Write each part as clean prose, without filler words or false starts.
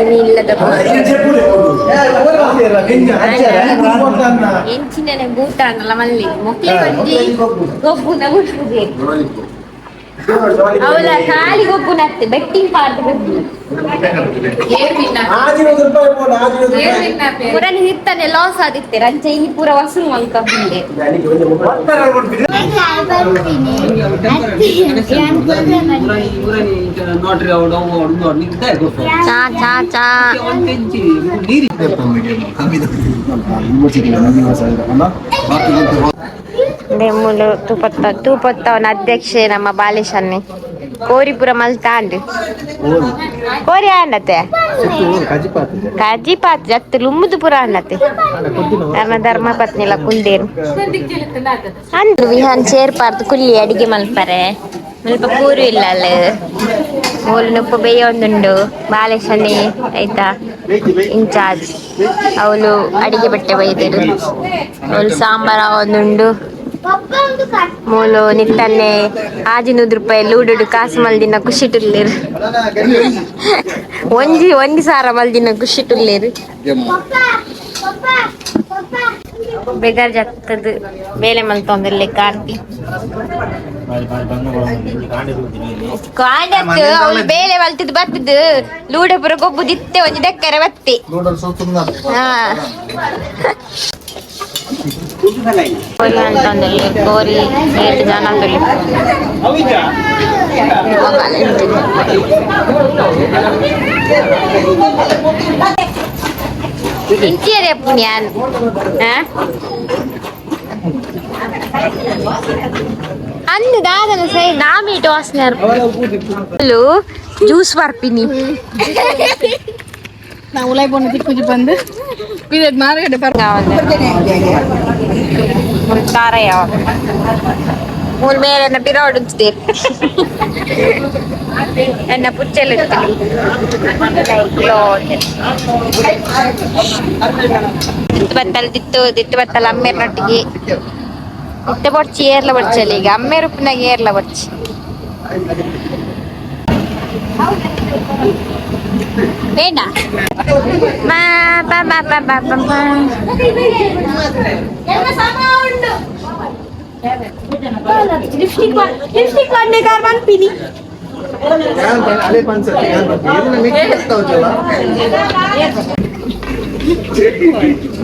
ಇಲ್ಲದ ಎಂಚಿನ ಬೂಟ ಅನ್ನಲ್ಲ ಮಲ್ಲಿ ಮೊಕ್ಲೆ ಒಂಜಿ ಗೊಬ್ಬುನ ಗುಡ್ಪುಜೆ ಅವಳ ಖಾಲಿ ಗೊಬ್ಬುನತ್ತೆ ಬೆಟ್ಟಿಂಗ್ ಪಾರ್ಟ್ ಗೊಬ್ಬು. ಪುರನಿ ಇತ್ತಾನೆ ಲಾಸ್ ಆದಿತ್ತೆ ರಂಚ ಇನಿ ಪೂರ ವಸೂಲ್ ಮಲ್ಕಬಿಲ್ಲೆ. ಚಾ ಚಾ ಚಾ. ಮೂಲು ತೂಪತ್ತ ತೂಪತ್ತವನ ಅಧ್ಯಕ್ಷೆ ನಮ್ಮ ಬಾಲೇಶನ್ನೆ ಕೋರಿಪುರ ಮಲ್ತಾಂಡ್ ಕೋರಿ ಆಂಡತೆ ಕಜಿಪಾತ್ ಜತ್ತು ಲುಮ್ಮುದು ಪುರ ಅಂಡತೆ ಧರ್ಮ ಧರ್ಮ ಪತ್ನಿಲ ಕುಲ್ದೇರು ಅಂದ್ರು ವಿಹಾನ್ ಚೇರ್ಪಾರ್ದು ಕುಲ್ಲಿ ಅಡಿಗೆ ಮಲ್ಪರೆ ಮಲ್ಪ ಪೂರು ಇಲ್ಲ ಅಲ್ಲ ಮೂಲು ನುಪ್ಪು ಬೇಯೊಂದುಂಡು. ಬಾಲೇಶನೇ ಆಯ್ತಾ ಇನ್ಚಾರ್ಜ್. ಅವಳು ಅಡಿಗೆ ಬಟ್ಟೆ ಬೈದರು, ಅವಳು ಸಾಂಬಾರ ಒಂದುಂಡು. ಮೂಲು ನಿಟ್ಟನ್ನೆ 600 ರೂಪಾಯಿ ಲೂಡುಡು ಕಾಸು ಮಲ್ದಿನ ಖುಷಿ ಟುಲ್ಲೇರು. ಒಂಜಿ ಒಂಜಿ ಸಾರ ಮಲ್ದಿನ ಖುಷಿ ಟುಲ್ಲೇರು. ಬೇಗಾರ್ ಜತ್ತದು ಬೇಲೆ ಮಲ್ತೊಂದಿಲ್ಲ ಕಾರ್ತಿ ಕಾಂಡತ್ತು. ಅವಳು ಬೇಲೆ ಮಲ್ತಿದ್ದು ಬತ್ತದು ಲೂಡಪುರ ಗೊಬ್ಬುದಿತ್ತೆ ಒಂಜಿ ದಕ್ಕರೆ ಬತ್ತಿ. ಹಾ, ಕೋರಿ ಅಂತಂದಲ್ಲಿ ಕೋರಿ ಏಟ್ ಜನ ತುಲಿ. ಇಂಚಿಯರೆ ಪುಣ್ಯಾನ್ ಅಂದು ದಾದನ ಸೈ ನಾಮಿ ಟಾಸ್ನರ್ ಜ್ಯೂಸ್ ಬರ್ಪಿನಿ. ನಾವು ಉಲಾಯ್ ಪೋಣ ತಿಕ್ಕುಜಿ ಬಂದು ಪಿದೆಡ್ ಮಾರುಕಟ್ಟೆ ಪರ್ ಮುಲ್ತಾರ ಯಾವ ಮೂಲ್ ಮೇಲೆ ಪಿರೋಡ್ ಉಂಚುತ್ತೇರು ಎನ್ನ ಪುಚ್ಚೆಲ್ ದಿತ್ತು ಬತ್ತಲ್ ದಿತ್ತು ದಿತ್ತು ಬತ್ತಲ್ ಅಮ್ಮೇರ್ನೊಟ್ಟಿಗೆ ಇತ್ತೆ ಬೊಡ್ಚಿ ಏರ್ಲ ಬೊಡ್ಚಲ್ಲ ಈಗ ಅಮ್ಮೇರ್ ಉಪ್ಪುನಾಗ ಏರ್ಲ ಬೊಡ್ಚಿ ಬೇಡ ಬಾ ಬಾ ಬಾ ಬಾ ಬಾ ಬಾ ಬಾ. ಲಿಪ್ಸ್ಟಿಕ್ ಲಿಪ್ಸ್ಟಿಕ್ ಕಾರ ಪನ್ಪಿನಿ.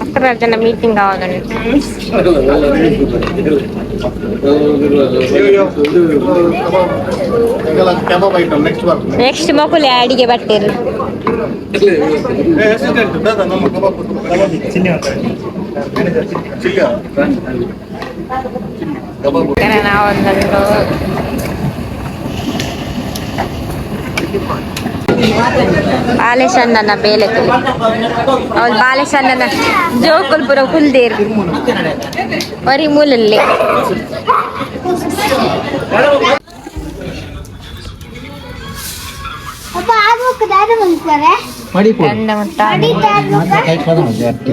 ಅತ್ರ ಜನ ಮೀಟಿಂಗ್ ಆವಾಗ ನೆಕ್ಸ್ಟ್ ಮಕ್ಕಳು ಅಡಿಗೆ ಬಟ್ಟೆರು. ನಾವೊಂದೊಂದು ಬಾಲೇಶಣ್ಣನ ಬೇಲೆ ತುಲಿ. ಅವಳು ಬಾಲೇಶಣ್ಣನ ಜೋಕುಲ್ ಪುರ ಕುಲ್ದೇರ್ ಬರಿ ಮೂಲಲ್ಲಿ.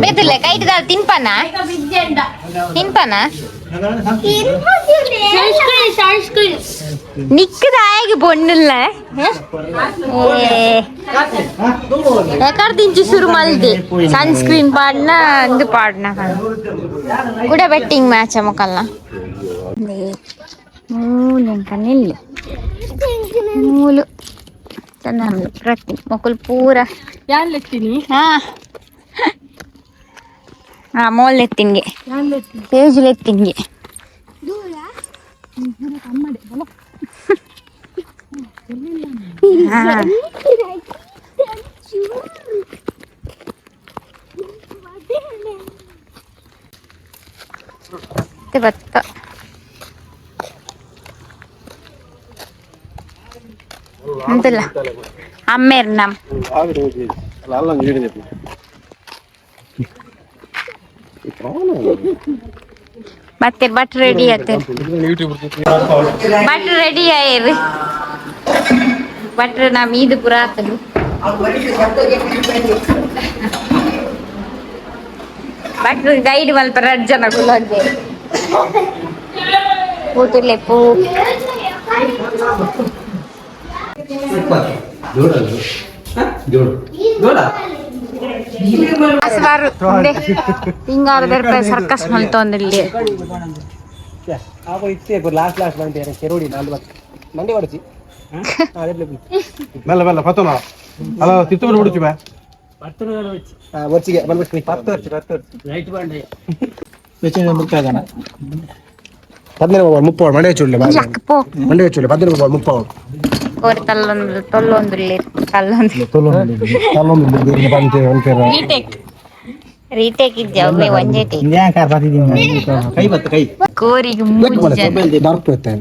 ಬೇತಿಲ್ಲ ಕೈಟ್ ತಿನ್ಪನ ತಿನ್ಪನ ನಿಕ್ಕದ ಆಯಗೆ ಬೊಣ್ಣುಲ್ಲ ಎಕರ್ದಿಂಚಿ ಶುರು ಮಲ್ದೆ ಸನ್ಸ್ಕ್ರೀನ್ ಪಾಡ್ನ ಅಂದು ಪಾಡ್ನ ಕೂಡ ಬೆಟ್ಟಿಂಗ್ ಮ್ಯಾಚ್ ಮೊಕಲ್ನ ಮೂಲು ನಿಲ್ಲು ಮೂಲು ಚಂದ ಪ್ರತಿ ಮೊಕಲ್ ಪೂರ. ಯಾನ್ ಲೆತ್ತೀನಿ. ಹಾ ಹಾ, ಮೋಲ್ ಎತ್ತಿನ್ಗೆ ತೇಜುಲ್ ಎತ್ತಿನ್ಗೆ. ಬತ್ತ ಅಂತಲ್ಲ ಅಮ್ಮೇರ್ ನಮ್ ಮತ್ತೆ ಬಟ್ ರೆಡಿ ಆಯ್ತು, ಬಟ್ ರೆಡಿ ಆಯ್ರಿ. ಬಟ್ರ್ ನಾ ಮೀದು ಪುರ ಆತನು. ಬಟ್ರ್ ಗೈಡ್ ಮಲ್ಪ ರಡ್ಡ್ ಜನ ಕುಲೊಂದೆ ಪೂತುಲ್ಲೆ ಪೂ. ಹಿಂಗಾರದರ್ಪ ಸರ್ಕಸ್ ಮಲ್ತೊಂದಿಲ್ಲಿ. ಮೆಲ್ಲ ಮೆಲ್ಲ ಪತ್ತನ ಅಲ್ಲ ತಿತ್ತು ಬಿಡುಚು ಬಾ. 15 30 ಮಂಡೆ ಚುಳ್ಳೆ. ಪೋ. ಮಂಡೆ ಚುಳ್ಳೆ 15 30. ಕೋರಿ ತಲ್ಲೊಂದು ತೊಲ್ಲೊಂದುಲ್ಲೆ ತಲ್ಲೊಂದು. ರೀಟೇಕ್ ರೀಟೇಕ್ ಇದ್ದೆ ಅವೇ ಒಂಜೇ ಟೇಕ್. ಕೈ ಬತ್ತು ಕೈ. ಕೋರಿಗೆ ಮೂರು ಜನ.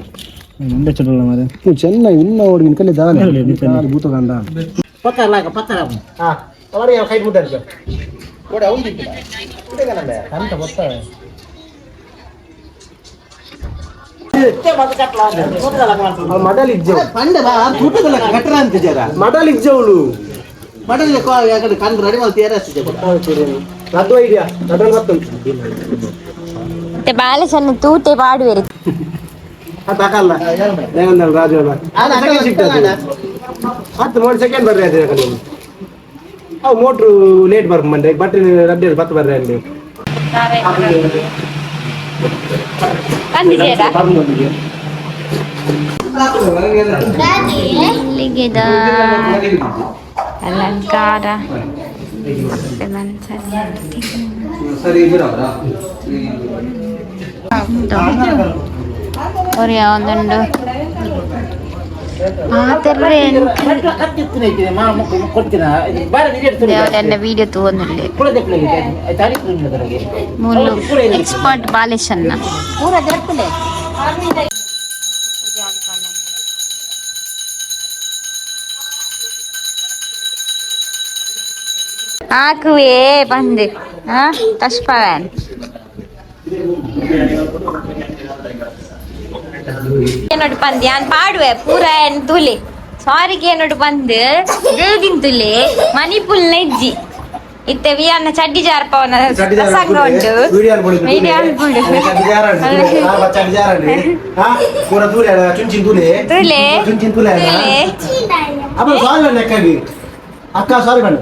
ಚೆನ್ನ ಇನ್ನ ಓಡಿ ಕಲ್ಲಿ ದಾನೆ ಭೂತಗಂಡ ಕೈ ಮುಟ್ಟ ಅಂತ ಗೊತ್ತ. ಮಡಲ್ ಇಜ್ಜವು ಮಡಲ್ ಇಜ್ಜವಳು. ರದ್ದು ಐಡಿಯಾ ನಡಲ್ ಬತ್ತು. ಮತ್ತೆ ಬಾಲೆ ಸಣ್ಣ ತೂಟೆ ಪಾಡುವೆರು. ತಕಲ್ಲ ರಾಜು ಸಿಗ್ತದೆ ಹತ್ತು ಮೂರು ಸೆಕೆಂಡ್ ಬರ್ರಿ ಅದೇ. ಅವು ಮೋಟ್ರು ಲೇಟ್ ಬರ್ಪ ಮಂಡೆ ಬಟ್ ರಡ್ಡೆ ಬತ್ತು ಬರ್ರಿ ಅಲ್ಲಿ. ಬಂದಿದ್ದೀರಾ? ಇಲ್ಲಿಗೆದ ಅಲಂಕಾರ. ಒರಿಯ ಒಂದುಂಡು ಪಾತೆರ್ರೆ. ದೇವರನ್ನ ವಿಡಿಯೋ ತಗೊಂಡುಲ್ಲೆ ಮೂಲು ಎಕ್ಸ್ಪರ್ಟ್ ಬಾಲೇಶನ್ನ. ಹಾಕುವೆ ಬಂದು ಹಾ ತಶ್ಪವನ್. ಏನೋಡು ಬಂದು ಯಾನ್ ಪಾಡುವೆ ಪೂರ ಏನ್ ತುಲೆ ಸಾರಿಗೆ ಏನೋಡು ಬಂದು ದೇವ್ದಿನ್ ತುಲೆ ಮಣಿಪುಲ್ ನೆಜ್ಜಿ ಇತ್ತೆ ವಿಯನ್ನ ಚಡ್ಡಿ ಜಾರ್ಪವನ ಪ್ರಸಂಗ ಉಂಟು. ವಿಡಿಯೋ. ವಿಡಿಯೋ ಅನ್ಬಿಡು. ತುಲೆ. ತುಲೆ. ತುಲೆ. ಅಪ್ಪ ಸಾರಿ ಬಣ್ಣ ಅಕ್ಕಾಗಿ, ಅಕ್ಕ ಸಾರಿ ಬಣ್ಣ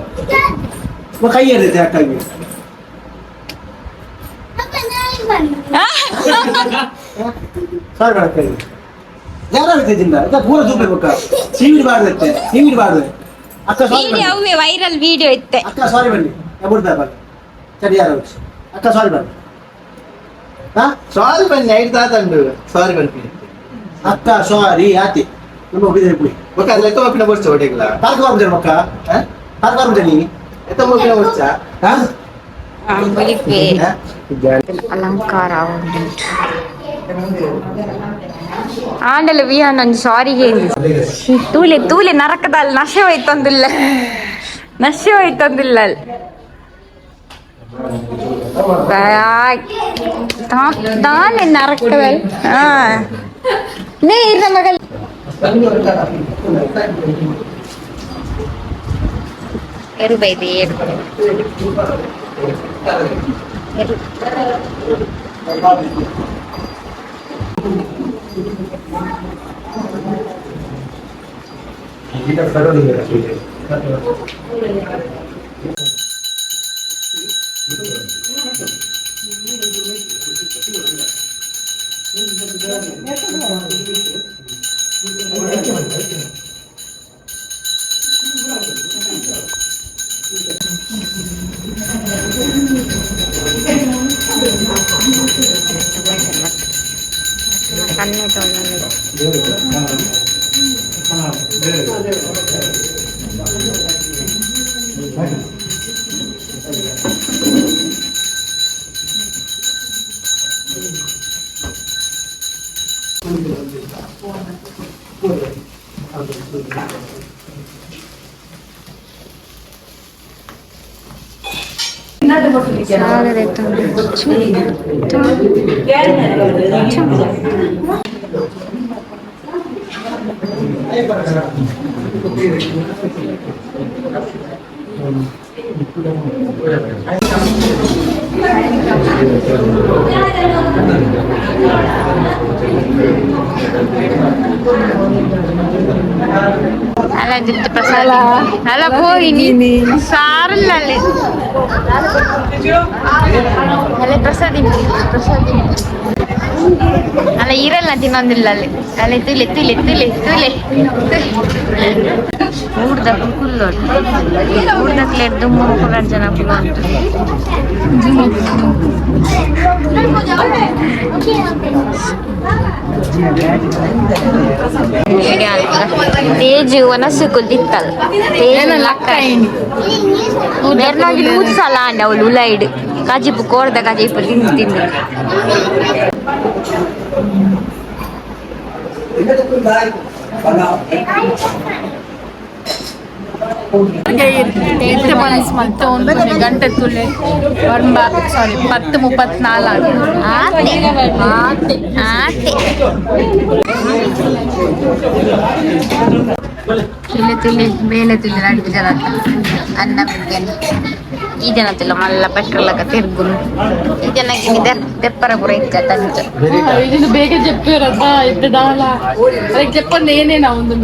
ಕೈ ಏರಿದೆ ಅಕ್ಕಾಗಿ. ಸಾರಿ ಬಣ್ಣ ಅಕ್ಕಾಗಿ ಯಾರು ಜಿಂದ ಪೂರ ತೂಪೆ ಪಕ್ಕ ಸೀವಿಡ್ ಬಾರ್ದತ್ತೆ ಸೀವಿಡ್ ಬಾರ್ದೆ ಅಕ್ಕ ಸಾರಿ. ವಿಡಿಯೋ ಅವೇ ವೈರಲ್ ವಿಡಿಯೋ ಇತ್ತೆ. ಅಕ್ಕ ಸಾರಿ ಬನ್ನಿ ಬುಡ್ದ ಬನ್ನಿ ಸರಿ ಯಾರು ಅಕ್ಕ ಸಾರಿ ಬನ್ನಿ. ಹಾ. ಸಾರಿ ಬನ್ನಿ ಐದು ತಾತಂಡು ಸಾರಿ ಬನ್ನಿ. ಅಕ್ಕ ಸಾರಿ ಆತಿ ನಮ್ಮ ಒಬ್ಬಿದ್ರೆ ಪುಡಿ. ಬೊಕ್ಕ ಅದ್ರ ಎತ್ತ ಒಪ್ಪಿನ ಬರ್ಚ ಒಡೆಗ್ಲ. ಪಾರ್ಕ್ ಬಾರ್ಬುಜನ ಮಕ್ಕ ಪಾರ್ಕ್ ಬಾರ್ಬುಜ ನೀ. ಎತ್ತ ಒಪ್ಪಿನ ಬರ್ಚ. ಹಾ. ಬುಲಿಪೆ ಅಲಂಕಾರ ಉಂಟು. ಆಂಡಲ ವಿಹಾನ್ ಒಂಜಿ ಸಾರಿಗೆ ತೂಲೆ ತೂಲೆ ನರಕದಲ್ಲಿ ನಶೆ ಹೋಯ್ತೊಂದಿಲ್ಲ ನಶೆ ಹೋಯ್ತೊಂದಿಲ್ಲ. ತಾನೆ ನರಕದಲ್ಲಿ ಹಾ ನೇ ಇರ್ನ ಮಗಲ್ ಎರು ಬೈದಿ ಎರು ಎರು. ಕಣ್ಣು ತೊಗೊಂಡು. ಜಿತ್ತು ಪ್ರಸಾದ ಅಲ್ಲ ಪೋಯಿನಿ ಸಾರಲ್ಲ ಅಲ್ಲಿ. ಅಲ್ಲೇ ಪ್ರಸಾದ ಪ್ರಸಾದ ಅಲ್ಲ ಇರಲ್ಲ ತಿನ್ನೊಂದಿಲ್ಲ ಅಲ್ಲಿ. ಅಲ್ಲಿ ತುಲೆ ತುಲೆ ತುಲೆ ತುಲೆ. ಊರ್ದ ಕುಲ್ಲೋಡು ಊರ್ದಕ್ಲೆ ದುಮ್ಮು ಕುಲಾಡ್ ಜನ ಕುಲ್ಲ. ತೇಜು ವನಸ್ಸು ಕುಲ್ದಿತ್ತಲ್ ತೇಜು ಲಕ್ಕ. ಮೇರ್ನಾಗಿ ನೂರು ಸಲ ಅಂಡ ಅವಳು ಉಲೈಡ್ ಕಾಜಿಪು ಕೋರ್ದ ಕಾಜಿಪು ತಿಂದು ತಿಂದು. ಇತ್ತೆ ಮನಸ್ಸು ಮತ್ತೆ ಒಂದು ಗಂಟೆ ತುಲೆ ಒಂಬ ಸಾರಿ 10:34. ಆತೆ ಆತೆ ಆತೆ. ತುಲೆ ತುಲೆ ಬೇಲೆ ತುಲೆ ನಡ್ದು ಜನ ಅನ್ನ ಬಿಗ್ಗೆನ ಈ ಜನ ತುಲ್ಲ ಮಲ್ಲ ಪೆಟ್ರೋಲ್ ತಿರ್ಗುನು ಈ ಜನಕ್ಕೆ ತೆಪ್ಪರ ಪೂರ ಇತ್ತ ತಂಚ. ಇದನ್ನು ಬೇಗ చెప్పారబ్బా. ಇತ್ತು ದಾಲ ಅದಕ್ಕೆ చెప్పండి. ಏನೇನ ಒಂದು.